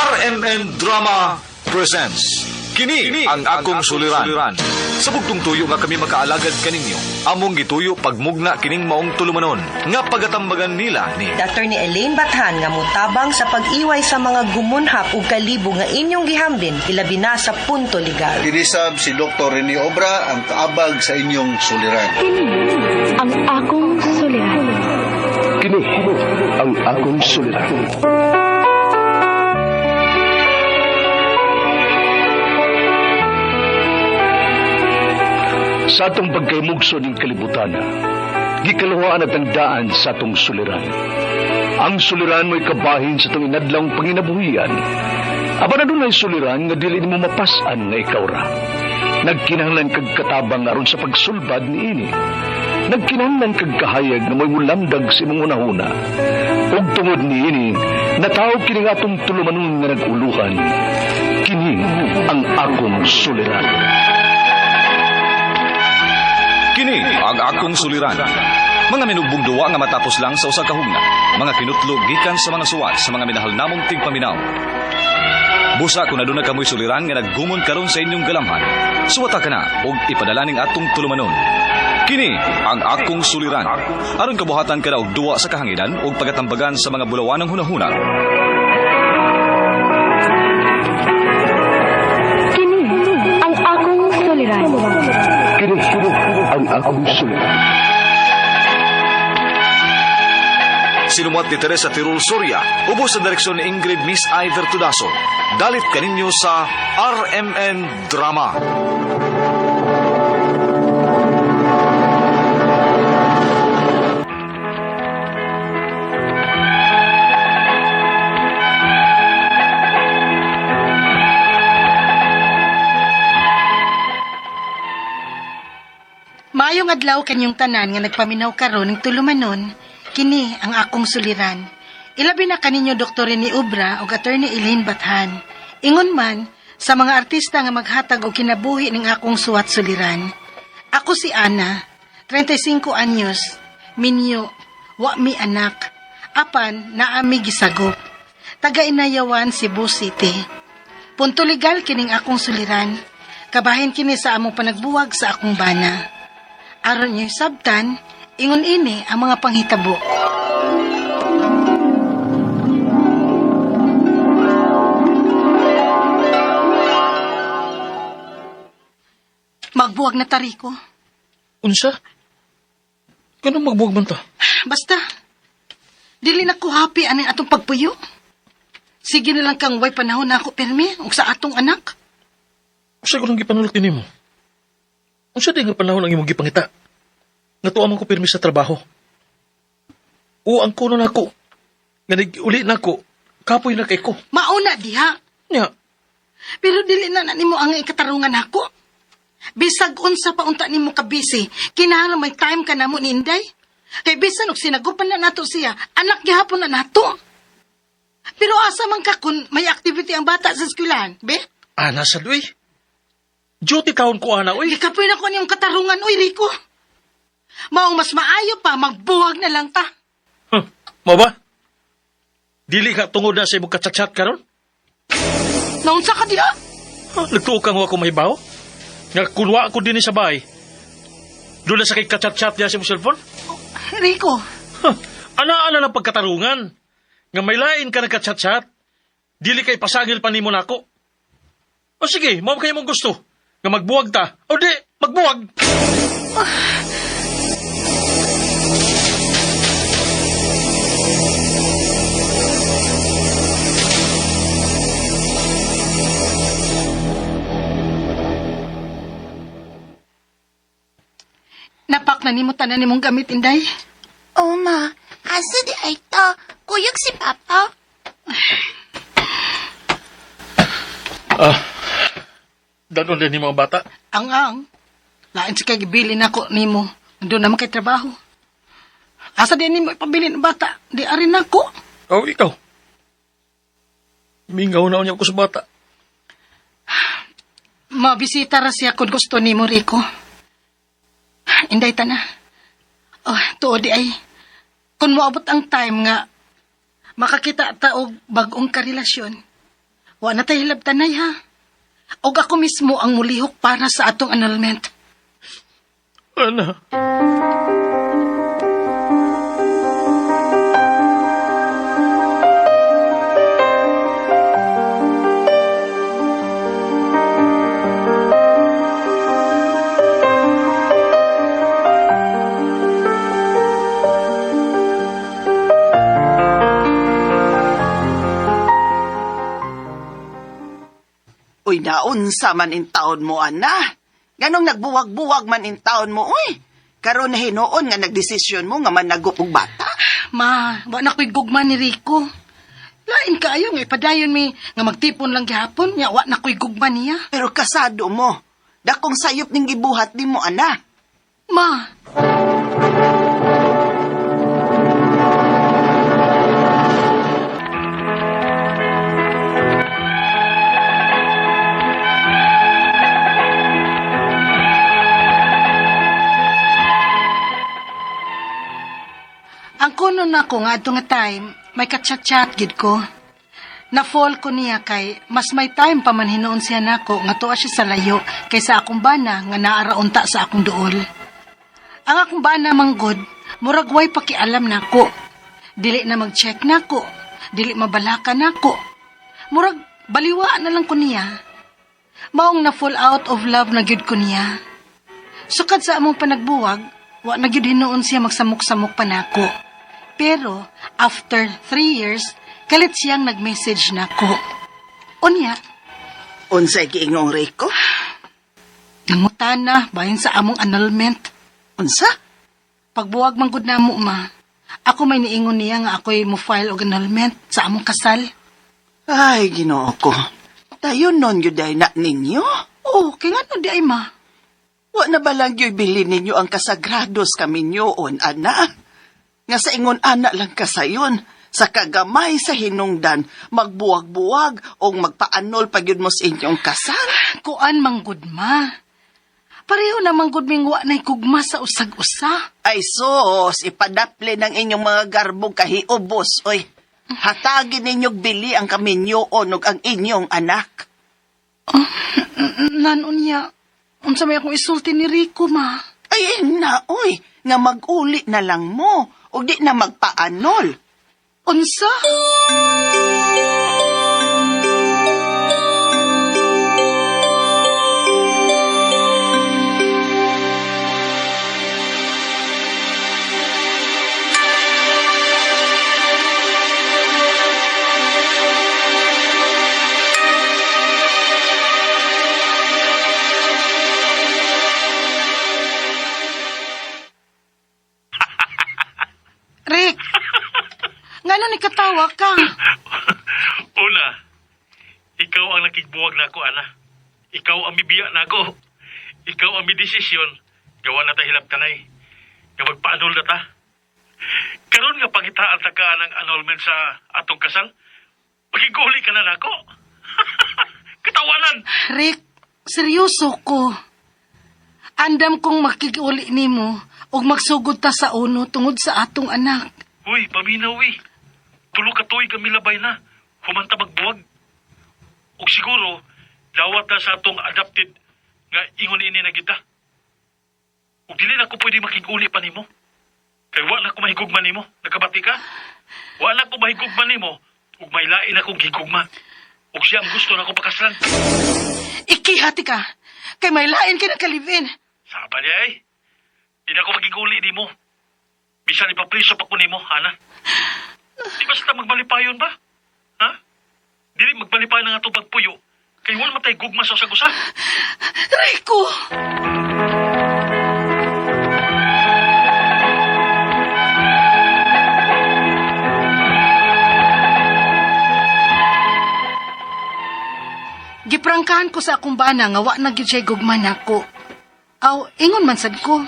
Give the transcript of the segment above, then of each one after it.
RMN Drama presents Kini ang akong suliran. Sa bugtong tuyo nga kami makaalagad kaninyo, among gituyo pagmugna kining maong tulumanon nga pagatambagan nila ni Attorney Elaine Bathan nga mutabang sa pag-iway sa mga gumunhap ug kalibo nga inyong gihambin ilabi na sa punto legal. Dinisab si Dr. Rene Obra ang kaabag sa inyong suliran. Kini ang akong suliran. Kini ang akong suliran. Sa atong pagkaymugso ning kalibutan, gikaluhaan at ang daan sa atong suliran. Ang suliran mo'y kabahin sa atong inadlawng panginabuhian. Apan adunay suliran nga dili nimo mapas-an nga ikaw ra. Nagkinahanglan kag katabang aron sa pagsulbad niini. Nagkinahanglan kag kahayag nga mo'y mulamdag sa imong hunahuna. Ug tungod niini, nataw kini nga atong tulumanon nga nag-uluhan. Kini ang akong suliran. Kini ang akong suliran. Mga minugbong duwa nga matapos lang sa usa ka hugna. Mga kinutlo gikan sa mga suwat sa mga minahal namong tigpaminaw. Busa kung aduna kamoy suliran nga naggumon karon sa inyong galamhan. Suwata ka na og ipadala ning atong tulumanon. Kini ang akong suliran. Aron kabuhatan ka na og duwa sa kahanginan ug pagatambagan sa mga bulawanong hunahuna. Kini ang akong suliran. Kini ang akong suliran. Sinumuat ni Teresa Tirul Soria, ubos sa direksyon ni Ingrid Miss Iver Tudaso. Dalit kaninyo sa RMN Drama. Maayong adlaw kanyong tanan nga nagpaminaw karon ning tulumanon, kini ang akong suliran. Ilabi na kaninyo Dr. Rene Obra ug Attorney Elaine Bathan. Ingon man sa mga artista nga maghatag og kinabuhi ning akong suwat suliran. Ako si Ana, 35 anyos, minyo, wa mi anak, apan naami gisagop. Taga Inayawan, Cebu City. Punto legal kining akong suliran. Kabahin kini sa among panagbuwag sa akong bana. Aron niyo sabtan, ingon ini ang mga panghitabo. Magbuwag na tariko. Unsa? Ganun magbuwag man ta? Basta, dili na ko happy aning atong pagpuyo. Sige na lang kang way panahon na ako pirmi ug sa atong anak. Unsa ko nang gipanulot nimo? Unsa di nga panahon ang imong gipangita? Nga tuwa man ko pirmi sa trabaho. O ang kuno nako. Nga uli nako, kapoy na kay ko. Mauna diha. Nya, Pero dili na na nimo ang ikatarungan nako. Bisag unsa pa unta nimo ka busy, kinahanglan may time ka namo ni Inday. Kay bisan og sinagupan na nato siya, anak gihapon na nato. Pero asa man ka kung may activity ang bata sa eskwelahan, be? ana sa duy. Duty taon ko ana oy. Gikapoy na ko niyong katarungan, oy Rico. Mao mas maayo pa, magbuwag na lang ta. Huh, mo ba? Dili ka tungod na sa imong kachat-chat karon? Naunsa ka diha? Huh, nagtuo kang wa ko mahibaw? Nga kunwa ko dinhi sa bahay. Doon na sa kay kachat-chat niya sa imong cellphone? Rico, Huh, ana-ana lang pagkatarungan. Nga may lain ka nagka-chat-chat. Dili kay pasangil pa nimo nako. O sige, mao kayo mong gusto. Nga magbuwag ta. O di, magbuwag. Napak na nimo tanan nimong gamit, Inday. Oh, ma. Asa di ay ta? Kuyog si Papa. Ah, danon din ni mga bata. Ang-ang. Lain sa kay gibili na ko nimo. Doon naman kay trabaho. Asa din nimo ipabili ng bata? Di arin nako. O, ikaw. Mingaw na niya ako sa bata. Mabisita ra siya kung gusto nimo, Rico. Inday ta na. Oh, tuod di ay. Kung moabot ang time nga makakita ta og bag-ong karelasyon. Wa na tay hilabtanay ha. Og ako mismo ang mulihok para sa atong annulment. Ana. Uy, naunsa man in taon mo, ana. Ganong nagbuwag-buwag man in taon mo, uy. Karon na hinuon nga nagdesisyon mo nga managop og bata. Ma, wa na ko'y gugma ni Rico. Lain kaayo nga ipadayon mi nga magtipon lang gihapon nya wa na ko'y gugma niya. Pero kasado mo. Dakong sayop ning gibuhat nimo, ana. Ma, ang kuno na ko nga adto nga time, may kachat-chat gid ko. Na-fall ko niya kay mas may time pa man hinuon siya nako nga tuwa siya sa layo kaysa akong bana nga naaraunta sa akong duol. Ang akong bana manggod, murag way pakialam nako. Dili na mag-check nako, dili mabalaka nako. Murag baliwa na lang ko niya. Maong na fall out of love na gyud ko niya. Sukad sa among panagbuwag, wa na gyud hinuon siya magsamok-samok pa nako. Pero after 3 years, kalit siyang nag-message nako. Unya, Unsay giingong Rico? nangutana bahin sa among annulment. Unsa? Pagbuwag man gud namo ma. Ako may niingon niya nga ako'y mo file og annulment sa among kasal. Ay, Ginoo ko. Dayon nun gyud ay na ninyo. Oh, kay ngano di ay ma? Wa na ba lang gyud bilin ninyo ang kasagrados kaminyoon, ana? Nga sa ingon ana lang kasayon, sa kagamay sa hinungdan, magbuwag-buwag o magpaanol pa gyud mo sa inyong kasal. Kuan man gud ma. Pareho na man gud ming wa nay gugma sa usag-usa. Ay sus, ipadapli ng inyong mga garbog kahiubos, oy. Hatagin ninyong bili ang kaminyoon ug ang inyong anak. Nanon niya, unsa may akong isulti ni Rico ma? Ay, na, oy, nga mag-uli na lang mo, ug di na magpaanol. Unsa? Rick, ngano ni katawa ka? Una, ikaw ang nakigbuwag nako, ana. Ikaw ang mibiya nako. Ikaw ang midesisyon. Gawa na ta hilabtanay. Nga magpaanol na ta. Karon nga pangitaan ta ka ng annulment sa atong kasal. Makiguli ka na nako. Katawanan! Rick, seryoso ko. Andam kong makikiuli nimo ug magsugod ta sa uno tungod sa atong anak. Uy, paminaw eh. Tulo ka tuig kami labay na. Humanta magbuwag. Og siguro, dawat na sa atong adopted nga ingon ini na kita. Ug dili na ko pwede makiguli pa nimo. Kay wa na ko mahigugma nimo. Nakabati ka? Wa na ko mahigugma nimo. Ug may lain akong gigugma. Ug siya ang gusto na ko pakaslan. Ikihati ka. Kay may lain ka na kalivin. Saba niya eh. Di na ko magiguli nimo. Bisan ipapriso pa ko nimo, Hana. Di basta magbalipayon ba? Ha? Dili magbalipayon ang atong pagpuyo. Kay wala matay gugma sa usag-usa. Rico! Giprangkahan ko sa akong bana nga wa na gyud siya gugma nako. Aw, ingon man sad ko.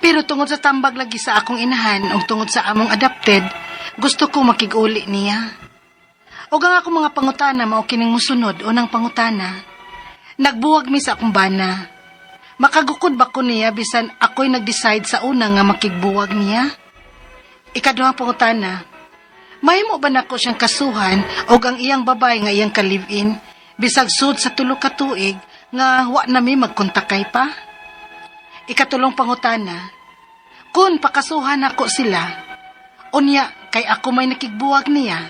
Pero tungod sa tambag lagi sa akong inahan o tungod sa among adopted, gusto ko makig-uli niya. Og ang akong mga pangutana mao kining musunod unang pangutana. Nagbuwag mi sa akong bana. Makagukod ba ko niya bisan ako'y nag-decide sa una nga makigbuwag niya? Ikaduhang pangutana. Mahimo ba nako siyang kasuhan og ang iyang babay nga iyang ka-live-in bisag sud sa 3 ka tuig nga wa na mi magkontakay pa? Ikatulong pangutana, kung pakasuhan nako sila, unya kay ako may nakigbuwag niya,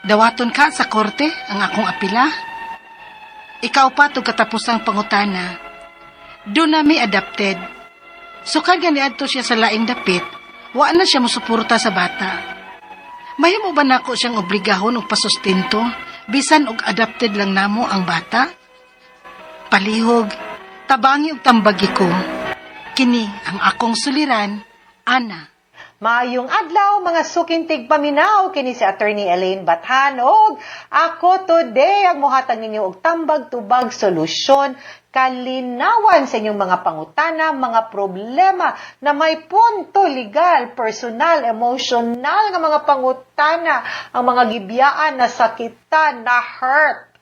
dawaton ka sa korte ang akong apila? Ikaupat ug katapusang pangutana, duna mi adopted. Sukad nga niadto siya sa laing dapit, wa na siya mosuporta sa bata. Mahimo ba nako siyang obligahon og pasustento bisan og adopted lang namo ang bata? Palihog, tabangi og tambagi ko. Kini ang akong suliran, Ana. Maayong adlaw, mga suking tigpaminaw, kini si Attorney Elaine Bathan og ako today ang mohatag ninyo og tambag-tubag, solusyon, kalinawan sa inyong mga pangutana, mga problema na may punto legal, personal, emotional nga mga pangutana, ang mga gibiyaan, na sakitan, na hurt,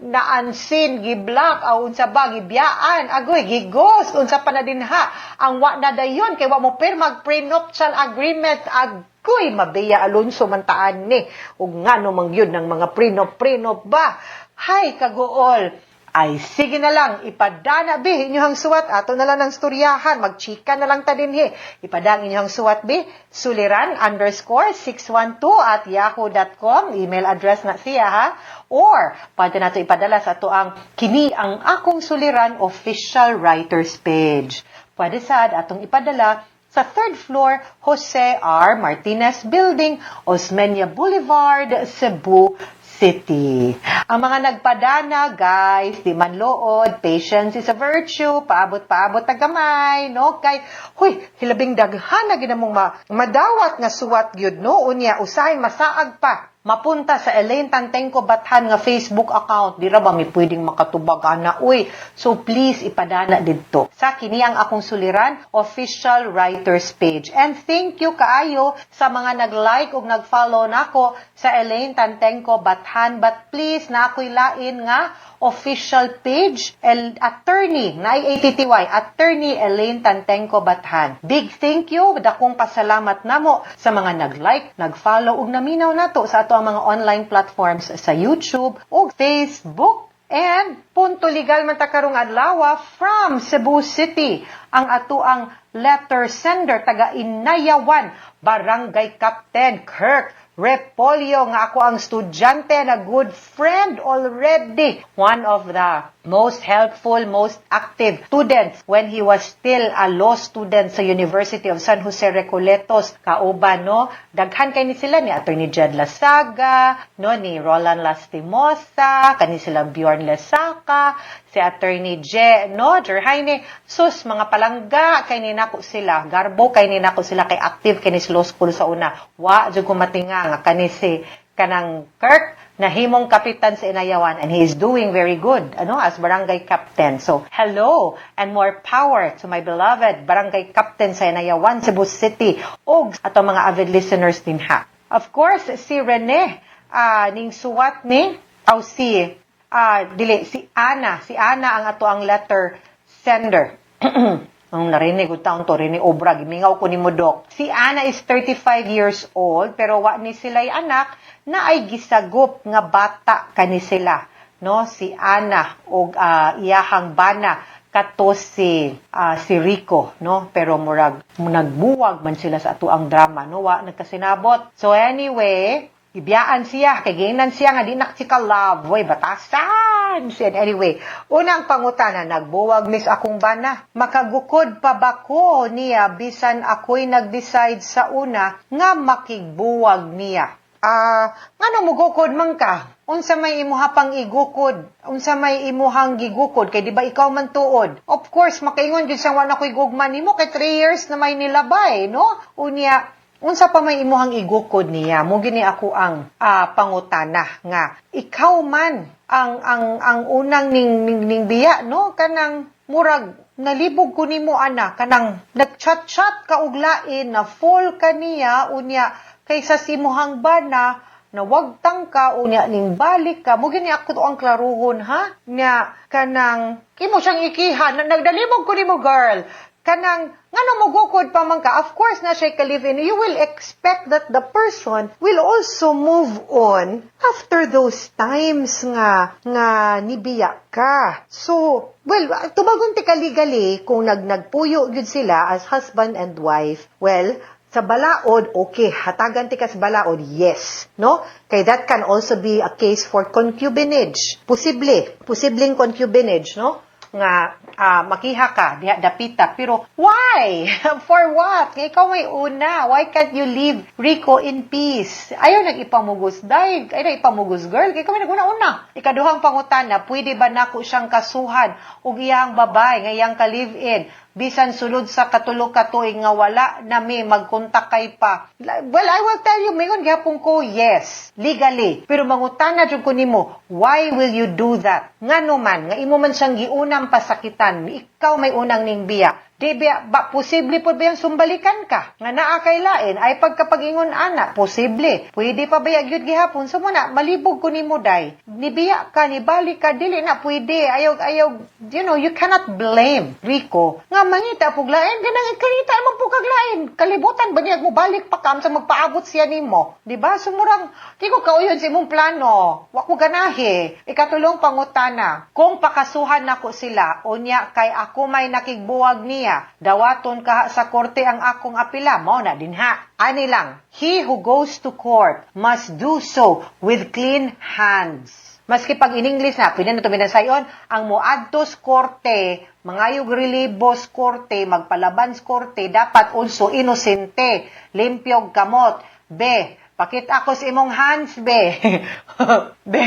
na unseen, giblock, aw unsa ba, gibiyaan, agoy, gighost, unsa pa na dinha, ang wa na dayon, kay wa mo pirmag prenuptial agreement, agoy, Mabea Alonso man taan ni, ug ngano man gyud ng mga prenup-prenup ba? Hay, kaguol. Ay, sige na lang, ipadana bi inyong suwat, ato na lang ng storyahan, magchika na lang ta dinhi. Ipadang inyong suwat bi, suliran_612@yahoo.com, email address na siya ha. Or, pwede nato ipadala sa ato ang Kini ang Akong Suliran official writers page. Pwede sad atong ipadala sa third floor, Jose R. Martinez Building, Osmeña Boulevard, Cebu City. Ang mga nagpadana, guys, di man lood, patience is a virtue, paabot-paabot ta gamay, no? Kay, huy, hilabing daghan na ginamong madawat nga suwat gyud, no? Unya, usahay masaag pa mapunta sa Elaine Tantengco Bathan nga Facebook account. Di ra ba mi pwedeng makatubag ana? Uy, so please ipadana didto sa Kini ang Akong Suliran official writers page. And thank you kaayo sa mga nag-like ug nag-follow nako sa Elaine Tantengco Bathan. But please, na ako'y lain nga official page, El, attorney, na ATTY, Attorney Elaine Tantengco Bathan. Big thank you, dakong pasalamat namo sa mga nag-like, nag-follow ug naminaw nato sa ato ang mga online platforms sa YouTube ug Facebook. And punto legal man ta karong adlaw from Cebu City. Ang ato ang letter sender, taga Inayawan, Barangay Captain Kirk Repolyo, nga ako ang estudyante na good friend already. One of the most helpful, most active students when he was still a law student sa University of San Jose Recoletos. Kauban, no? Daghan kay ni sila ni Attorney Jed Lasaga, no, ni Roland Lastimosa, kani sila Bjorn Lesaka, si Attorney Je, no, Jerhaine. Sus, mga palangga kay ni nako sila. Garbo kay ni nako sila kay active kay ni sa law school sa una. Wa jud ko matinga nga kani si kanang Kirk nahimong kapitan sa Inayawan, and he is doing very good, ano, as barangay captain. So hello and more power to my beloved barangay captain sa Inayawan, Cebu City, ug ato mga avid listeners din ha. Of course, si Rene ning suwat ni aw si dili si Ana, si Ana ang ato ang letter sender. Ang narinig ko taon to, Rene Obra, gimingaw ko ni mo, Dok. Si Ana is 35 years old, pero wa ni sila'y anak na ay gisagop nga bata kani sila. No, si Ana og iyahang bana kato si Rico, no, pero murag nagbuwag man sila sa ato ang drama, no, wa nagkasinabot. So anyway, ibiyaan siya kay giingnan siya nga di na si ka love. Way batasan siya. Anyway, unang pangutana: nagbuwag mis akong bana, makagukod pa ba ko niya bisan ako'y nag-decide sa una nga makigbuwag niya? Ngano mugukod man ka? Unsa may imuha pang igukod? Unsa may imuhang gigukod? Kay di ba ikaw man tuod? Of course, makaingon gyud siyang wa na ko'y gugma nimo kay 3 years na may nilabay, no? Unya, unsa pa may imuhang igukod niya? Mo gini ako ang pangutana nga ikaw man ang unang ning biya, no? Kanang murag nalibog ko nimo, ana, kanang nagchat-chat ka og lain, na fall ka niya, unya kaysa si imuhang bana nawagtang ka, unya ning balik ka mo. Gini ako to ang klaruhon ha, nya kanang kimo siyang ikihan, nagdalibog ko nimo, girl. Kanang, ngano mogukod pa man ka, of course na siya ka-live-in, you will expect that the person will also move on after those times nga nibiya ka. So, well, tubagon ti ka legally, kung nagpuyo gyud sila as husband and wife, well, sa balaod, okay, hatagan ti ka sa balaod, yes. No? Kay that can also be a case for concubinage. Posible. Posibleng concubinage, no? Nga makiha ka diha dapita, pero why? For what? Nga ikaw may una. Why can't you leave Rico in peace? Ayaw nang ipamugos, day. Ayaw nang ipamugos, girl, kay ikaw may naguna-una. Ikaduhang pangutana, pwede ba nako siyang kasuhan og iyang babay nga iyang ka-live-in bisan sulod sa 3 ka tuig nga wala na mi magkontak kay pa? Well, I will tell you, mingon gihapon ko, yes, legally. Pero mangutana jud ko nimo, why will you do that? Ngano man nga imo man siyang giunang pasakitan, ikaw may unang ning biya. Di ba, ba posible po ba yung sumbalikan ka? Nga naa kay lain, ay pagkapag-ingon ana, posible. Pwede pa ba gyud gihapon? So muna, malibog ko nimo, day. Nibiya ka, nibalik ka, dili na pwede. Ayaw, ayaw, you cannot blame Rico. Nga mangita pug lain, ganang ikarita man po kag lain. Kalibutan ba niya mo balik pa kam sa magpaabot siya nimo? Di ba? So murang, di ko kauyon sa imong plano. Wa ko ganahi. Ikatulong pangutana, kung pakasuhan nako sila, unya kay ako may nakigbuwag niya, dawaton ka sa korte ang akong apila, mao na dinha. Ani lang, he who goes to court must do so with clean hands. Maski pag in English na, pwede na ito minasayon, ang muadtos korte, mangayog relibos korte, magpalaban sa korte, dapat also inosente, limpyog kamot. Be, pakita ko sa imong hands, be. Be,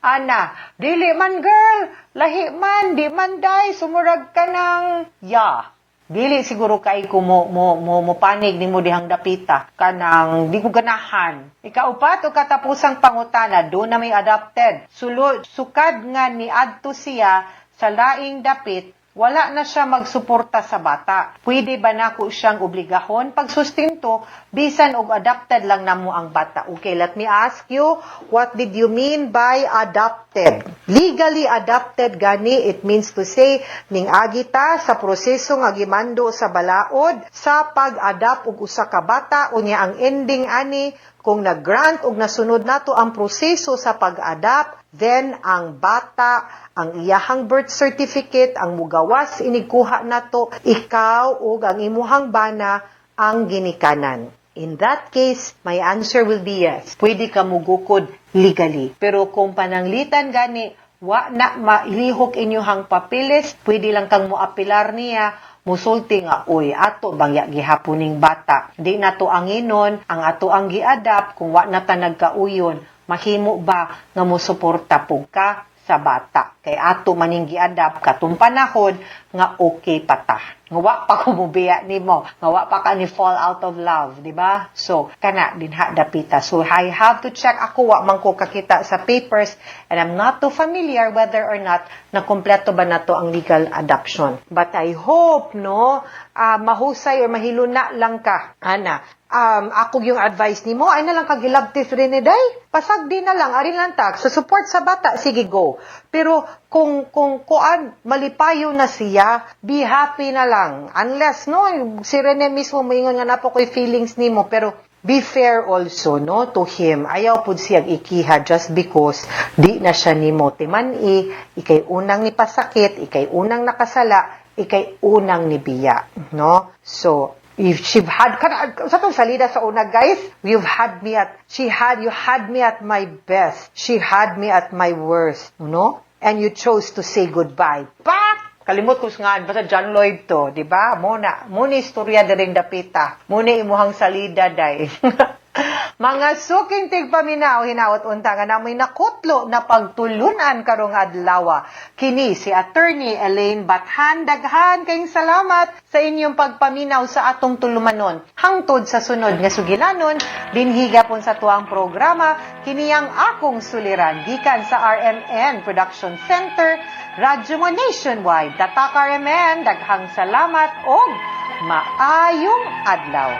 ana, dili man, girl, lahi man, di man day, sumurag ka ng, ya. Dili siguro kay ko mo panig nimo dihang dapita kanang di ko ganahan. Ikaupat o katapusang pangutana, do na may adopted. Sulod sukad nga niadto siya sa laing dapit, wala na siya magsuporta sa bata. Pwede ba nako siyang obligahon pagsustinto bisan og adopted lang namo ang bata? Okay, let me ask you, what did you mean by adopted? Legally adopted gani, it means to say, ning agita sa proseso nga gimando sa balaod sa pag-adapt og usa ka bata, unya ang ending ani, kung nag-grant og nasunod nato ang proseso sa pag-adapt, then ang bata, ang iyahang birth certificate, ang mugawas inigkuha nato, ikaw ug ang imuhang bana ang ginikanan. In that case, my answer will be yes. Pwede ka mugukod legally. Pero kung pananglitan gani, wa na mailihok inyuhang papeles, pwede lang kang moapilar niya, musulti nga, "Uy, ato bang ya gihapon ning bata? Di nato anginon, ang ato ang giadapt, kung wa na ta nagkauyon, mahimo ba nga mosuporta pug ka sa bata? Kay ato maning giadapt katong panahon nga okay pa ta. Nga wa pa ko mubiya nimo, nga wa pa ka ni fall out of love," di ba? So, kana dinha dapita. So, I have to check. Ako, wa man ko kakita sa papers and I'm not too familiar whether or not na kompleto ba nato ang legal adoption. But I hope, no, mahusay or mahiluna lang ka, ana. Ako yung advice nimo ay na lang kagilabtis rin ni day. Pasagdi na lang, ari lang ta. Sa support sa bata, sige, go. Pero kung kuan malipayo na siya, be happy na lang. Unless, no, si Rene mismo moingon nga naa pa ko'y feelings nimo, pero be fair also, no, to him. Ayaw pud siyang ikiha just because di na siya nimo timan-i, ikay unang nipasakit, ikay unang nakasala, ikay unang nibiya, no? So, if she had kana sa tong salida sa una, guys, you've had me at she had you had me at my best, she had me at my worst, no, and you chose to say goodbye. Pak, kalimot ko sa nga basta John Lloyd to, di ba? Mo na mo ni istorya diring dapita, mo ni imuhang salida, day. Mga suking tigpaminaw, hinaot unta nga namoy nakutlo na pagtulunan karong adlaw. Kini si Attorney Elaine Bathan. Daghan kayong salamat sa inyong pagpaminaw sa atong tulumanon. Hangtod sa sunod nga sugilanon, dinhi gapon sa tuang programa, kini ang akong suliran gikan sa RMN Production Center, Radyo Mo Nationwide. Tatak RMN, daghang salamat og maayong adlaw.